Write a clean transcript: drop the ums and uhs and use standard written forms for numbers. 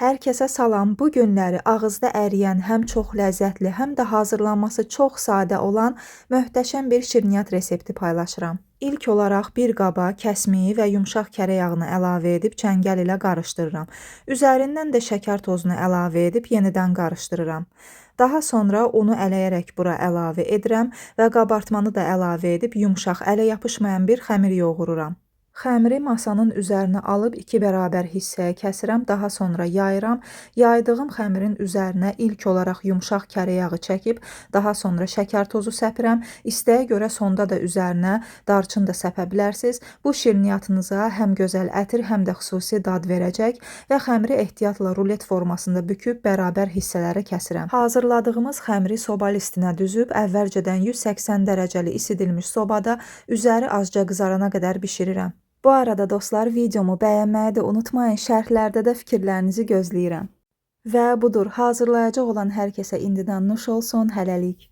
Hər kəsə salam. Bu günləri ağızda əriyən, həm çox ləzzətli, həm də hazırlanması çox sadə olan möhtəşəm bir şirniyyat resepti paylaşıram. İlk olaraq bir qaba kəsmiyi və yumşaq kərə yağını əlavə edib çəngəl ilə qarışdırıram. Üzərindən də şəkər tozunu əlavə edib yenidən qarışdırıram. Daha sonra unu ələyərək bura əlavə edirəm və qabartmanı da əlavə edib yumşaq, ələ yapışmayan bir xəmir yoğururam. Xəmiri masanın üzərinə alıb iki bərabər hissəyə kəsirəm, daha sonra yayıram. Yaydığım xəmirin üzərinə ilk olaraq yumşaq kərə yağı çəkib, daha sonra şəkər tozu səpirəm. İstəyə görə sonda da üzərinə darçın da səpə bilərsiniz. Bu şirniyyatınıza həm gözəl ətir, həm də xüsusi dad verəcək və xəmiri ehtiyatla rulet formasında büküb bərabər hissələrə kəsirəm. Hazırladığımız xəmiri soba listinə düzüb əvvəlcədən 180 dərəcəli isidilmiş sobada üzəri azca qızarana qədər bişirirəm. Bu arada dostlar, videomu bəyənməyi də unutmayın, şərhlərdə də fikirlərinizi gözləyirəm. Və budur, hazırlayacaq olan hər kəsə indidən nuş olsun, hələlik.